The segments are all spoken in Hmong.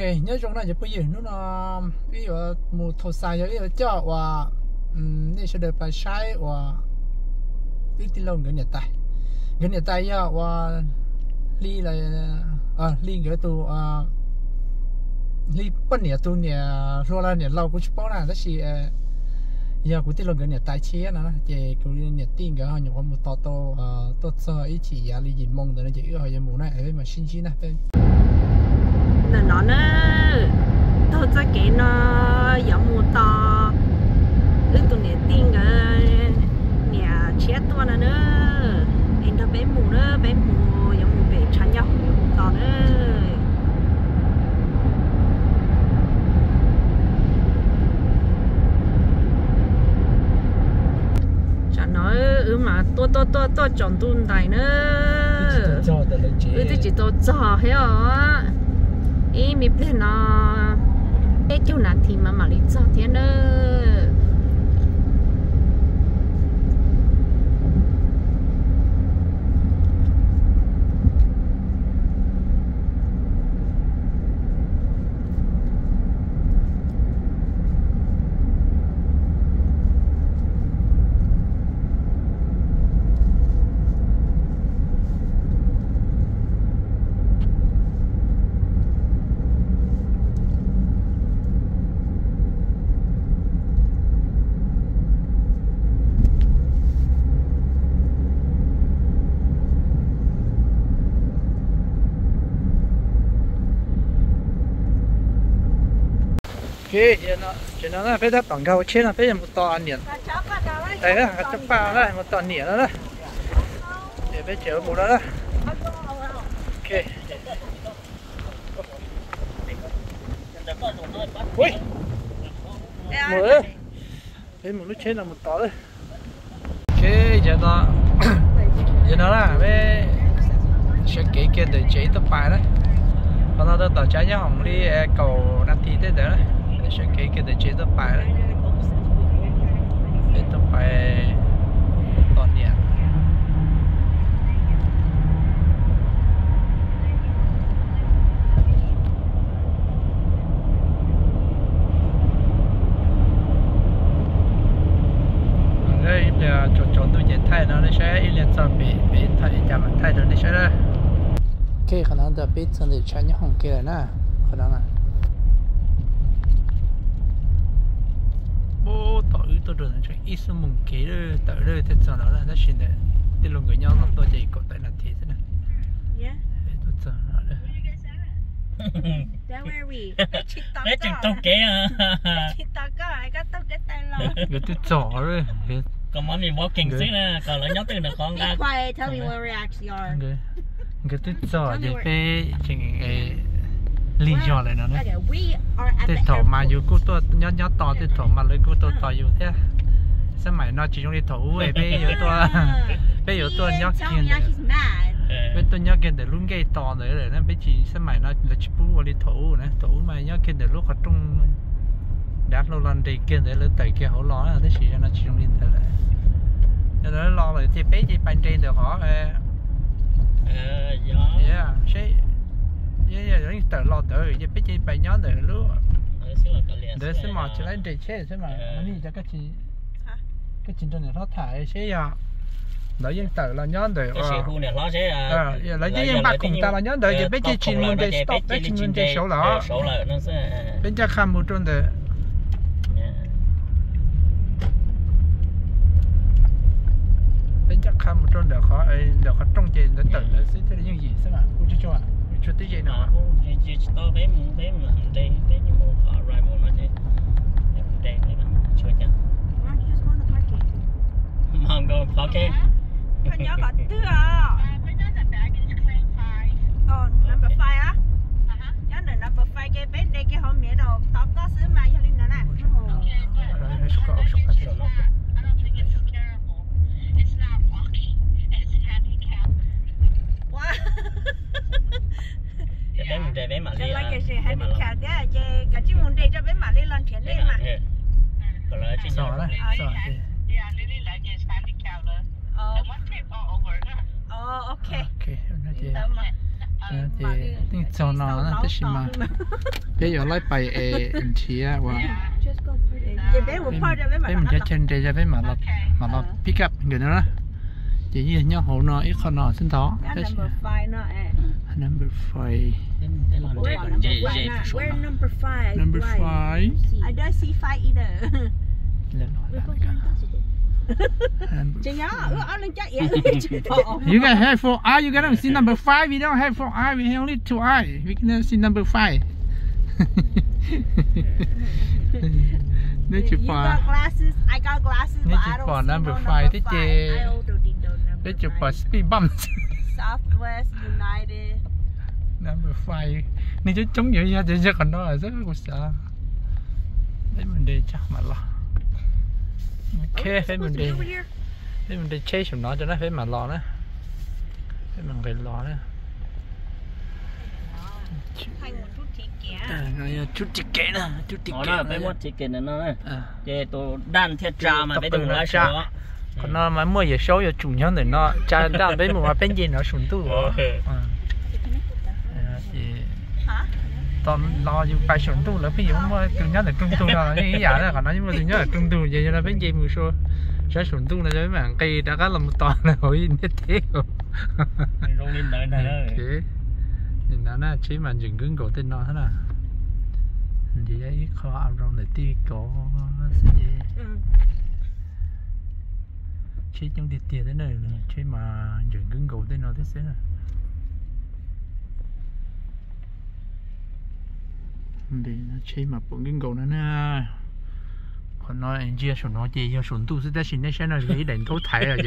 Nyob zoo na cov phooj ywg, hnub no wb yuav mus thauj xas, yog wb yuav coj uas nej sawv daws pais saib uas wb tij laug nkawd niam tais. Nkawd niam tais yog uas Hli, Hli nkawd tus, Hli poj niam tus niam hluas los niam laus kuv tsis paub na, tab sis yog kuv tij laug nkawd niam tais thiab no, ces kuv niam tij nkawd ho nyuam qhuav mus tos tau, tuaj txog ib chim yav li yim moo ntawd no ces wb ho yuav mus na, peb mam sib ntsib na. Ntawm no na, taug txoj kev no yuav mus tos wb tus niam tij nkawd niam tshiab tuaj no na, es nrog peb mus na, peb mus yuav mus pem tshav nyob hoom yuav mus tos na. Tsam no wb mas tuaj tuaj tuaj tuaj tsaus ntuj ntais na. Wb twb tsis tau txog thiab os. Ib me pliag no peb caug nas this mas mam li txog thiab na. Ces no peb tab tom nkag hauv tsheb no peb yuav mus tos niam. Coj paj na, mus tos niam no na. Ces peb tseem mus no na. Mus, peb mus lub tsheb no mus tos. Yog no na, peb sawv kev kiag ntawm tsev tuaj pais na. Qhov no tau tom tshav nyob hoom li kaum nas this tej ntawd na. Peb sawv kev kiag ntawm tsev tuaj pais na. Peb tuaj pais tos niam. Ib pliag tsaus tsaus ntuj ces thaij no nej saib, ib pliag txog pem peb thaij cas mam thaij rau nej saib na. Ok, qhov no ntawm peb txog ntawm tshav nyob hoom kiag lawm na. Qhov no na. Ub, tom wb tuaj rau ntawm ib xuab moos kev tawm thiaj txog no na, tab sis ntawm tij laug nkawd nyob no tuaj ces kaum tawm nas this xwb na. Tuaj txog no. Peb tseem taug kev. Nkawd twb txog, nkawd twb txog ces peb tseem lig zog lawm no na. Tej thaum mas yus kuj tuaj nyob nyob tos, tej thaum mas lawv kuj tuaj tos yus thiab. Xab maim no tsis zoo li thaum ub, peb yuav tuaj, peb yuav tuaj nyob kiag ntawm, peb tuaj nyob kiag ntawm lub nkej tos ntawd lawm na, peb tsis, xab maim no lawv tsis pub ua li thaum ub na, thaum ub mas nyob kiag ntawm lub qhov rooj, dav hlau los nres kiag ntawd lawv tawm kiag hauv los na, tab sis no tsis zoo li ntawd lawm. Yog lawv los lawm ces peb ces pais nres ntawm qhov, seb, yeej tawm los ntawd ces peb ces pais nyob ntawm lub ntawd xwb mas tsis laib nres tsheb xwb mas. Koj tsis nrog niam hlob tham seb yog ntawd yeej tawm los nyob ntawm, lawv yeej npaj khoom tas los nyob ntawd ces peb ces tsis mus nres, peb tsis mus nres saud lawm. Peb ncaj qha mus rau ntawm, peb ncaj qha mus rau ntawm qhov, ntawm qhov rooj ces ntawd tawm ntawd xwb thiaj li yooj yim xwb mas. Kuj tsis tshua, tsis tshua tib ze no. Koj nyob qhov twg os? Number five a? Nyob ntawm number five ces peb de kiag hauv miv rau tod koj xwb mas yog li ntawd na. Ua, peb mus nres peb mam li, handicap thiab ces kav tsij mus nres tso peb mam li los nrhiav nej mas. Ok, li ntawd mas. Ces yeej txog no na, tab sis mas peb yuav laib pais es nrhiav uas peb mus nrhiav chaw nres, yog peb mam los pick up nkawd no na. Ces yeej yog nyob hauv no ib qho no xwb ntag. Number five. Number five. You guys have four eye, you guys don't see number five, you don't have four eye, we have only two eye, we cannot see number five. Neb tsis pom, neb tsis pom number five thiab ces peb tsis pom speed bump. Number five, nws coob coob yuav yog ces yog qhov no xwb kuv xav. Peb mus nres tso mam los. Ok, peb mus nres, peb mus nres tsheb saum no tso na, peb mam los na. Peb mam nqis los na. Yog tsub tiv kev na, tsub tiv kev. Peb muab tiv kev ntawm no na, ces tus daj thiaj tsa mas peb tus mus lawm saum. Qhov no mas muaj Yawm Saub yuav tsum nyob ntawm no tsa daj peb mus mas peb nce no saum ntuj. Ces tau los yus pais saum ntuj lawv pheej yuav muaj tus nyob ntawm rooj ntug no yeej ib yam, qhov no yeej muaj tus nyob ntawm rooj ntug ces yog no peb nce mus sab saum ntuj no peb mam nqis rov qab los mus tos hauv niaj teb. Nim no na tsheb mas ntseem nkwb nkaus tej no thiab na. Nrhiav ib qho ab rau ntawm tej ko xwb ces tsheb coob tiag tiag thiab na, tsheb mas ntseem nkwb nkaus tej no thiab xwb na. Tsheb mas pom nkwb nkaus no na. Qhov no ntsia saum no ces yog saum ntuj xwb tab sis nej saib no yog ib daim ntaub thaiv os.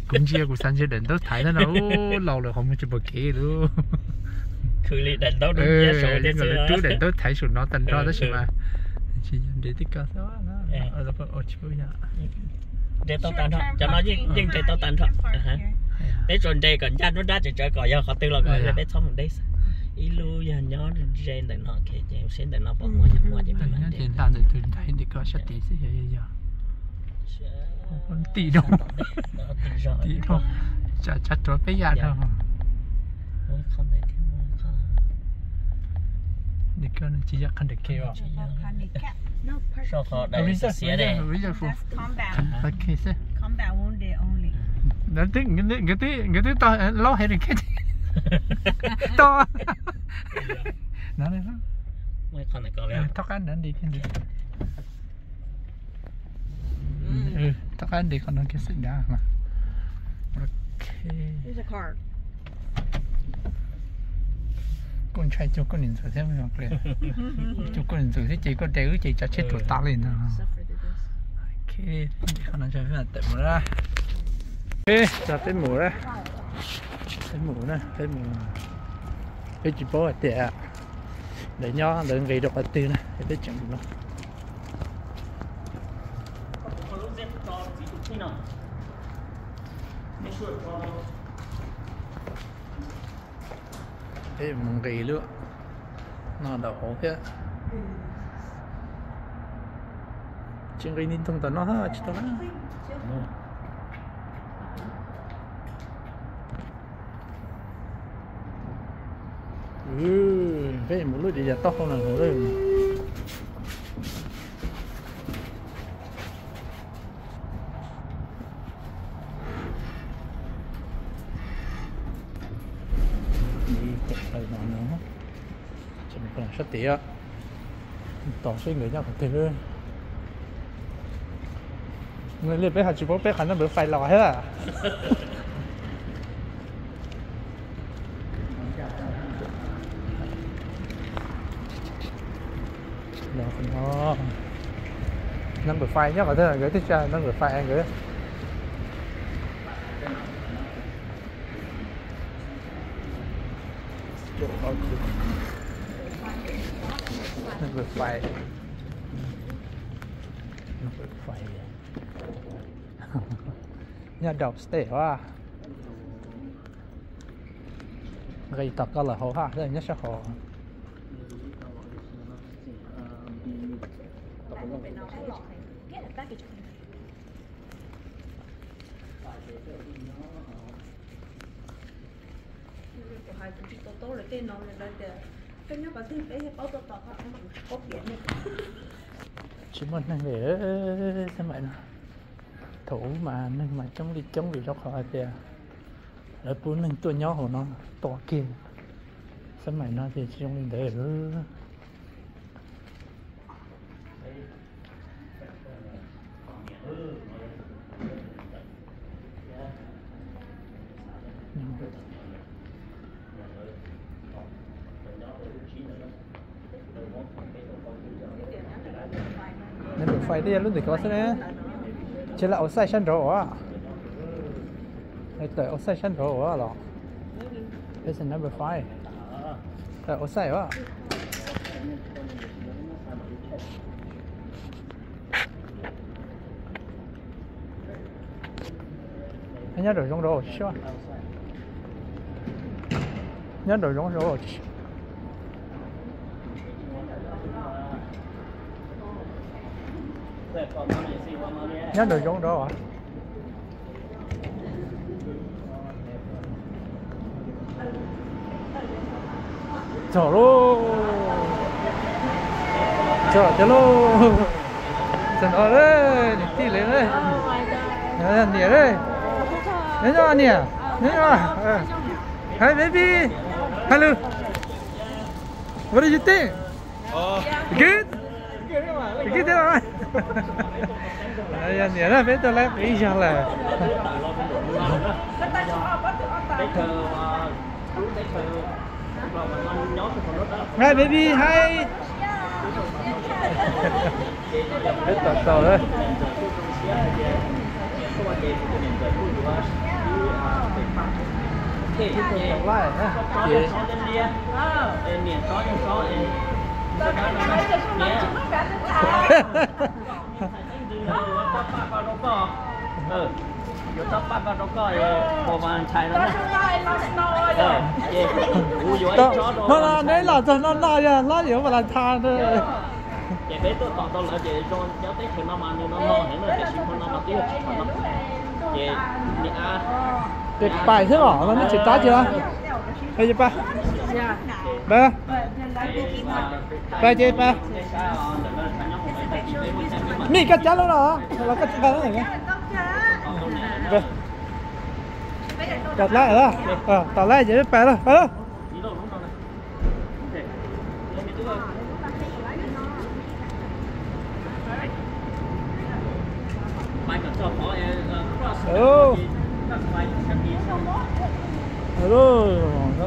Kuv ntsia kuv xav ntsia daim ntaub thaiv thiab no, laus lawm qhov muag tsis pom kev lawm. Lawv rub daim ntaub thaiv saum no tag nrho tab sis mas tsis yog nres tej ko xwb. Nres tau tag nrho, cov no yeej nres tau tag nrho. Peb tsuas nres kom ncaj nruab nrab tseem tsawv kom yog qhov twg los kom peb txhob mus deb xwb. Ib lub yog nyob ze ntawm no ces seb ntawm no pom muaj, yog muaj ces peb mam nres. Nyob ces nta ntawm tus ntaiv ntawm ko sab tid xwb yog yog yog. Tim rau, tim rau, tsam tshav rov peb yam rau. Ntawm ko tsis yog qhov ntawm ke os. Nkawd twb tau laub hev li ke tau. Thoj qab nrad li. Thoj qab nres qhov no kiag xwb dav mas. Ok. Kuj ntshai cuag koj niam ntxawm thiab, cuag koj niam ntxawm thiab ces koj de wb ces tsav tsheb tuag tas li ntag. Ok, qhov no tawm mus na. Peb mus na, peb mus na, peb mus. Peb tsis paub hais tias lawv nyob lawv nqis rau qhov twg na, peb tseem mus no. Peb mus nqis lub no ntawm hauv thiab. Tsis nqis nti ntoo tom no tsis tau na. Peb mus lub ces yog taub hau no hauv lawm. Sab tid tos seb nkawd nyob qhov twg. Li peb ho tsis paub peb qhov number five los thiab. Number five nyob qhov twg, nkawd twb tsa number five nkawd. Number five. Number five. Nyob downstairs a. Nqis tom ko lawm hauv hab nyob sab hauv. Hais kuv tsis to taub lawv tej no, lawv tias koj nyob qhov twg peb thiaj paub tuaj tos koj, paub piav ne. Tsis muaj neeg li xab maim no. Thaum ub mas neeg mas coob li coob vim rau qhov hais tias lawv pub neeg tuaj nyob hauv no tos kiag. Xab maim no ces tsis zoo li ntawd. Nws lub fais twb yog lub ntawm ko xwb ne. Ces lawv outside sab nraud as. Tawm outside sab nraud as los. It's number five. Tawm outside as. Nyob nraum zoov nraud, nyob nraum zoov nraud. Nyob nraum zoov nraud. Txog lauj, txog tiag lauj. Txog no, niam tij lawv, niam, nyob nyob niam, nyob nyob. Hi baby, hello. What do you think? Good? Good thiab. Yog niam na, peb tuaj laib qhib zog lawm. Hi baby, hi. Peb tom tau lawm. No los neb los txog no no yog hlob yuav Valentine. Ces pais xwb los los neb tsis tab tsi los. Pais ces pais. Mej, koj cab lub no los koj cab lub no? Tom laib, tom laib ces pais lawm.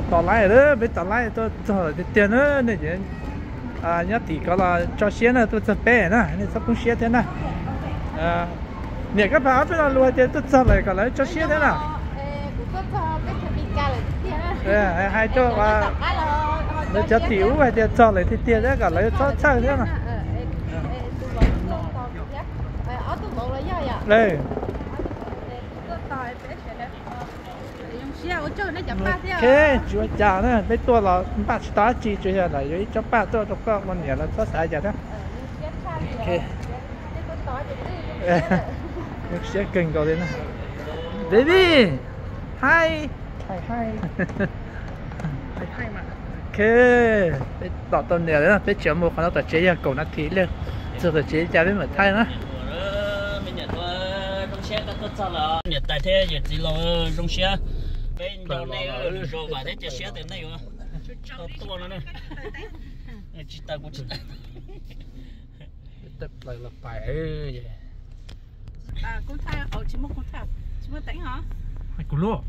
Tom laib, peb tom laib tuaj txog lawm tiag tiag na. Nej nyob tim ko los tso siab na, tuaj txog peb na nej txhob poob siab thiab na. Niam, koj pab ob peb lo lus hais tias tuaj txog lawm kom lawv tso siab thiab na. Hais rau lawv cov tim ub hais tias txog lawm tiag tiag thiab kom lawv txhob txhawj thiab na. Ok, tsis ua cas na, peb tuaj los npaj tsis tau dab tsi, tsuas yog lawv yuav ib tsob paj tuaj rau koj ua niam los txhob xav cas thiab. Zoo siab kawg nkaus li na. Baby, hi. Ok, peb tom tau niam lawm, peb tseem mus qhov no tom tsev yog kaum nas this li, txog tom tsev cas peb mam thaij na. Niam tais thiab yawm txiv laus zoo siab, peb nco nej, zoo vam thiab cia siab tias nej yuav tau tuaj no. Tsis tau kuv tsis tau. Kuv lub,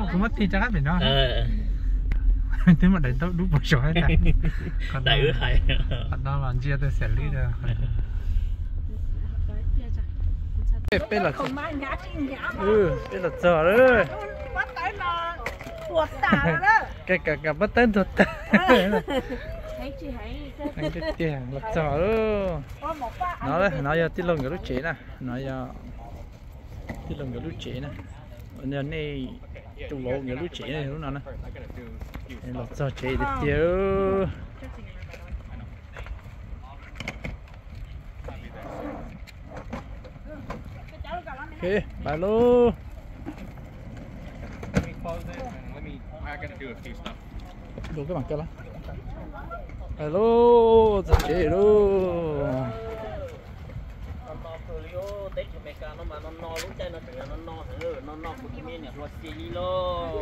kuv muab tig rov qab pem no. Twb muaj daim ntaub dub pos saum. Qhov no mas ntsia tau xeem lib. Peb los, peb los txog lawm. Kam, kam pob tawb ntuag tag. Tiag, los txog lawm. No, no yog tij laug nkawd lub tsev na, no yog tij laug nkawd lub tsev na, yog nej tus vauv nkawd lub tsev na, lub no na. Los txog tsev tiag tiag. Ok, pais lauj. Hello, txog tsev lauj. Teb chaws Amelikas no mas no no lub caij no tseem yog no no heev, no no kuv tus me niam hluas xis li lauj.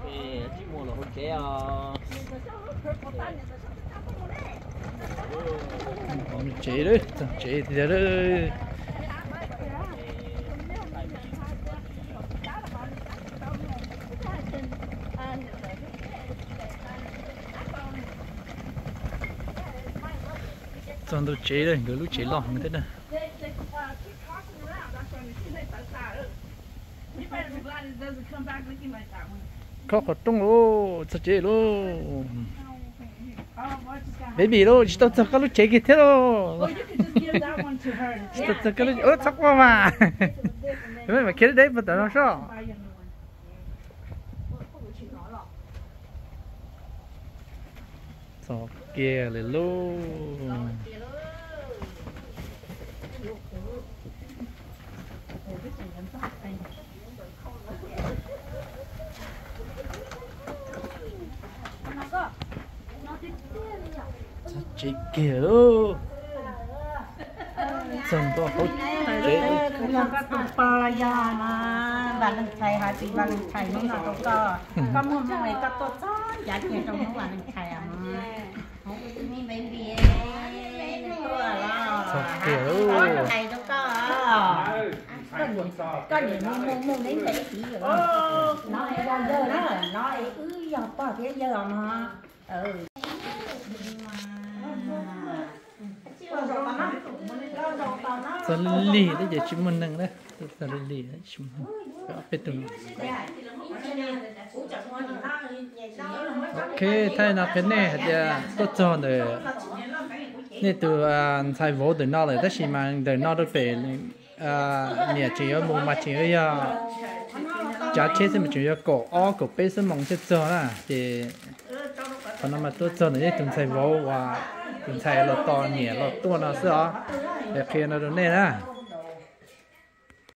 Tsis muaj los hauv tsev os. Tsev, txog tsev tiag lauj. Txog ntawm tsev lawm, nkawd lub tsev loj heev thiab na. Khob qhov rooj lauj, txog tsev lauj. Baby lauj, tsis tau txog koj lub tsev kiag thiab lauj. Tsis tau txog koj lub, txhob quaj mas. Mam khiav deb deb puag tom no soj. Txog kiag lawm lauj. Txog tsev kiag lauj. Txog ntua hauv tsev. Koj tus pog los yog Vaj Leej Tshais hos tsis Vaj Leej Tshais hnub no rau koj. Koj muaj hmoo es koj tuaj txog ncav kiag rau hnub Vaj Leej Tshais os. Txog kiag lauj. Koj niam mus mus mus neb ntes ib tiv lawm. No es yog yawg na, no es wb yog pog thiab yawg os no. Txog lig lig thiab ces tsis muaj neeg na. Txog lig lig tsis muaj neeg. Ob peb tug. Ok, thaij no qhia nej hais tias tuaj txog ntawm nej tus ntxhais vauv ntawm no lawm, tab sis mas ntawm no rau pem niam tseem yuav mus mas tseem yuav yog tsav tsheb xwb mas tseem yuav kaum ob kaum peb xuab moos thiaj txog na. Ces qhov no mas tuaj txog ntawm nej tus ntxhais vauv uas tus ntxhais los tos niam los tuaj no xwb os. Es qhia no rau nej na.